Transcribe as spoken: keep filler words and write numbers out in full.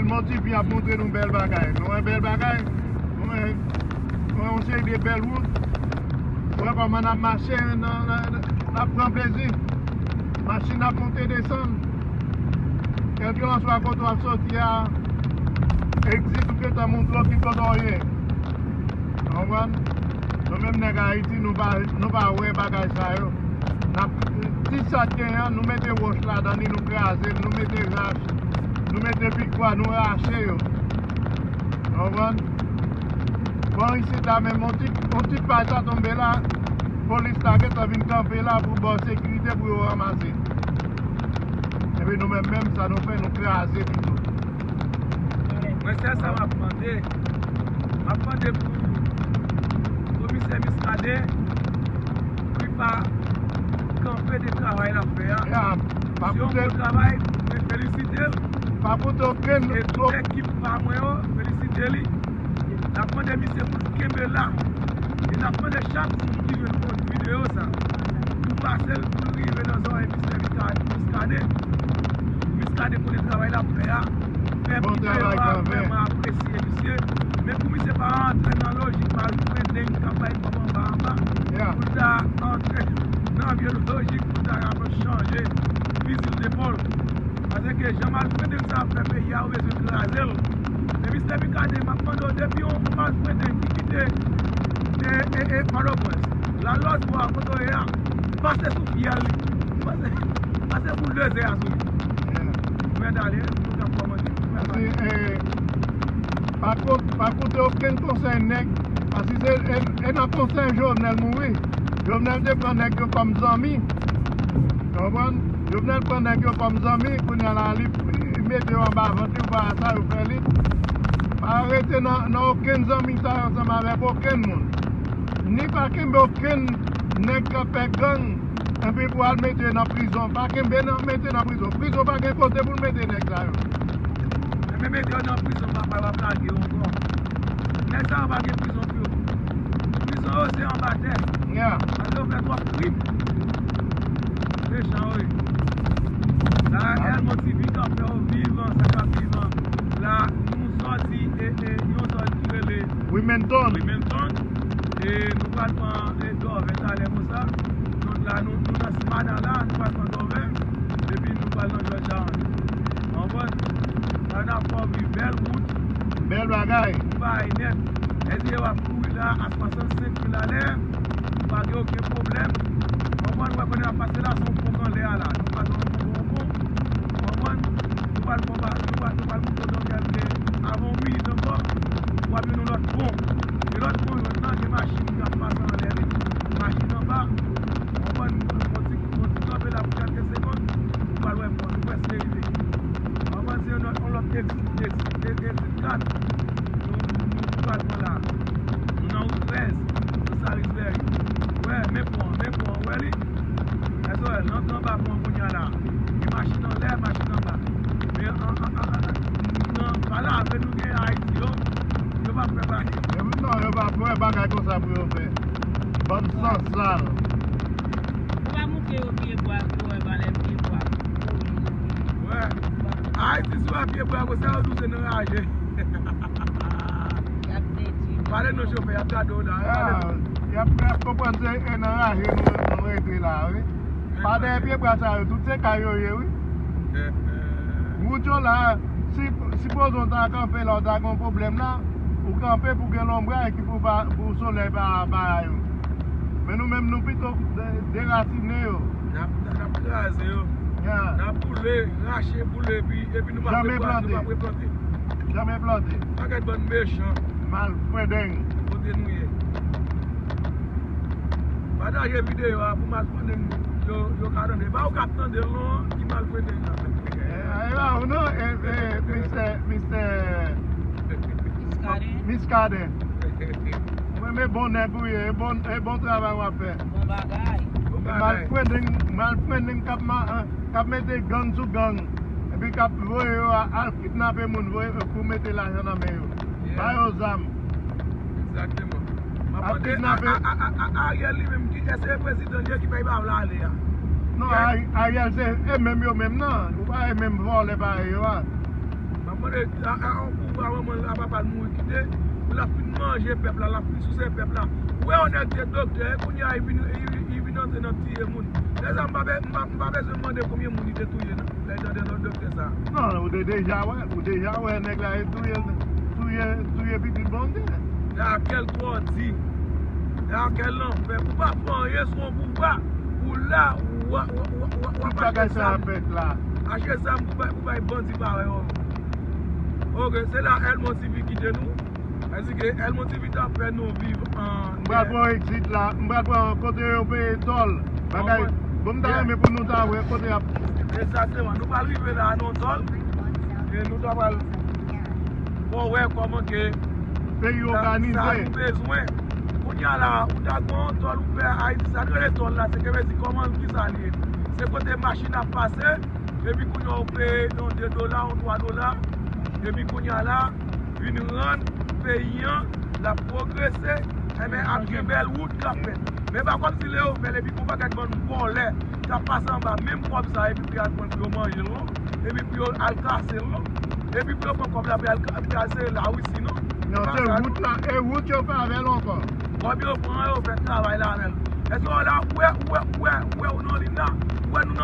Mon T V ap montre nou bèl bagay. Nou wè bèl bagay? Nou wè, nou wè yon seri de bèl wout. Ou wè kòman n ap mache, n, n, n ap pran plezi. Machin ap monte desann. Kèlkelanswa kote w ap soti a, egzit ou gentan montre w ki kote w ye. Ou konprann? Nou menm nèg Ayiti, nou pa, nou pa wè bagay sa yo. N ap, ti sa k genyen an, nou mete wòch ladan li, nou kraze l, nou mete rach, nou mete pikwa, nou rache yo. Ou konprann? Bon, isit la menm, yon ti, yon ti pay ta tonbe la, polis la gentan vin kanpe la pou ba w sekirite pou yo ranmase. Epi nou menm, menm sa nou fè, nou kraze pito. Mwen, sèl sa m ap mande, m ap mande pou komisè Muscadin, pou li pa kanpe de travay l ap fè a. Ya, pa Se yon koute, bon travay, mwen felisite l. Pa koute okenn. E tout ekip pa mwen yo, felisite li. N ap mande misye pou l kenbe la. E n ap mande chak moun ki jwenn videyo sa, pou pase l, pou l rive nan zòrèy misye Muscadin. Muscadin konnen travay l ap fè a. Pèp Bon ki travay, deyò a Granvè. vrèman apresye misye. Men pou misye pa antre nan lojik malfrendeng k ap bay kòb anba anba, Ya. pou l ta antre nan vye lojik pou l ta kapab chanje fizi l depòl. Paske jan malfrendeng sa ap fè peyi a, ou bezwen kraze l. Men misye Muscadin, m ap mande w, depi yon malfrendeng ki kite e, e, e, Pòtoprens, la lòt bò a kote w ye a, pase sou fyèl li. Pase, pase boul de zè a sou li. Yeah. Mèt ale, nou t ap kòmante. Mèt ale. Paske, eh, pa kout-, pa koute okenn konsèy nèg, paske se, e, e nan konsèy Jovenel mouri. Jovenel te pran nèg yo kòm zanmi. Ou konprann? Jovenel pran nèg yo kòm zanmi, kounye a la, li, li mete yo anba vant li, ou pa wè sa yo fè li. Pa rete nan, nan okenn zanmi sa yo ansanm avèk okenn moun. Ni pa kenbe okenn nèg k ap fè gang, epi pou al mete nan prizon. Pa kenbe nan, mete nan prizon. Prizon pa gen kote pou l mete nèg sa yo. Enben mete yo nan prizon, papa, yo ap lage yo ankò. Nèg sa yo pa gen prizon pou yo. Prizon yo se anba tè. Yeah. Paske yo fè twòp krim. Mechan yo ye. Sa Elmo T V k ap fè yo viv, sa k ap viv la, nou sòti e, e, yon zòn ki rele Wilmington. Wilmington. E nou pral pran, e, Dòvè talè konsa. Donk la, nou, nou nan Smada la, nou pral pran Dòvè. Epi nou pral nan Jòj Arann. Konprann? Sa n ap fè w viv bèl wout. Bèl bagay. Ou bay nèt. Èske w ap kouri la a swasannsenk mil alè? Ou pa gen okenn pwoblèm. Konprann? Ou wè konnen n ap pase la, se yon pon k anlè a la. Nou pase yon pon, pon, pon. Konprann? Nou pral fè w pa, nou pral, nou pral monte w nan kèlke, avan yon minit ankò, w ap jwenn yon lòt pon. E lòt pon jwenn nan, gen machin k ap pase anlè li. Machin anba. Konprann? Yon ti, yon ti kanpe la pou kèlke segonn. Ou pral wè pon, nou prèske rive. Konprann? Se yon lòt, yon lòt egzit, egzit, egzit kat. Nou, nou, nou pral pran la. Nou nan wout trèz, nan Salisbury. Wè, men pon, men pon, wè li? Èske w wè, l antre anba pon kounye a la? Gen machin anlè, machin anba. Men an, an, an, an, nan, pa lave nou gen Ayiti yo, yo p ap fè bagay. Yo, non, yo p ap fè bagay konsa pou yo fè. Bann sansal. Ou pa montre yo pye bwa, pou yo wè valè pye bwa. Wè. Ayiti, si w wè pye bwa konsa, yo di w se nan raje. Y ap detwi. Pale non chofè, y ap gade w la. Pale non. Y ap, y ap konprann se, e, nan raje nou, nou rete la, wi. Pa dèyè pye bwa sa yo, tout se kay yo ye, wi. Wout yo la, si, sipoze w ta kanpe la, w ta gen yon pwoblèm la, ou kanpe pou gen lonbray ki pou pa, pou solèy pa, pa rayi w. Men nou menm, nou pito de-, derasine yo. N ap, n ap kraze yo. Ya. N ap boule, rache, boule, epi, epi nou p ap replante. Janmen plante. Janmen plante. Pakèt bann mechan. Malfrendeng. Kote nou ye? Pataje videyo a pou malfrendeng yo, yo ka tande. Pa ou k ap tande l non, ki malfrendeng nan. Eh, eh, pa ou non, eh, eh, mistè, mistè Miskaden. Miskaden. Mwen, men bon nèg ou ye, e bon, e bon travay w ap fè. Bon bagay. Bon bagay. Malfrendeng, malfrendeng k ap ma-, k ap mete gang sou gang, epi k ap voye yo a-, al kidnape moun, voye pou mete lajan nan men yo. Yeah. Ba yo zam. Egzakteman. M ap mande a, a, a, a, a, Ariel li menm, ki, èske se prezidan li ye ki fè li pa vle ale a? Non, Ari-, Ariel se e menm yo menm nan. Ou pa e menm vòlè parèy yo a. M ap Mande a, a, a yon pouvwa manman l, a papa l mouri kite, pou l ap fin manje pèp la, l ap fin souse pèp la. Ou wè yon nèg te doktè, e kounye a li vin, li, li vin antre nan tiye moun. Lè sa, m pa be-, m pa, m pa bezwen mande konbyen moun li te touye, non. Lè l te antre nan doktè sa. Non, ou te deja wè, ou deja wè nèg la e touye, touye, touye pitit Bondye. Raquel twò di. Raquel lanfè, ou pa fè anyen sou yon pouvwa. Ou la, ou, ou, ou, ou, ou, ou ap achte zam. Achte zam pou bay, pou bay bandi parèy ou. Ok, se la Elmon T V kite nou. Èske Elmon T V t ap fè nou viv an... M pral pran exit la, m pral pran kote yo peye tòl. Bagay, bon, m ta renmen pou nou ta wè kote y ap... Egzakteman. Nou pral rive la, nan tòl. E nou ta pral fè w wè kòman ke peyi sa, sa òganize. Nou bezwen. Kounye a la, ou ta gen yon tòl ou fè Ayiti, sa nou rele tòl la, se ke vle di kòman, kisa li ye. Se kote machin ap pase, epi kounye a ou peye yon de dola, yon twa dola, epi kounye a la, vin rann peyi an, l ap pwogrese, enben ap gen bèl wout k ap fèt. Men pa kòmsi lè yo fè l, epi gon pakèt bann vòlè k ap pase anba menm kòb sa, epi pou y al pran l pou yo manje l, non? Epi pou yo al kase l, non? Epi pou yo pran kòb la pou y al ka-, pou y al sere Larisi, non? Non, se wout la, e wout yo fè avè l ankò. Kòb yo pran, yo fè travay la avè l. Èske w la, ou wè, ou wè, ou wè, ou wè, ou nan liy la, ou wè nou nan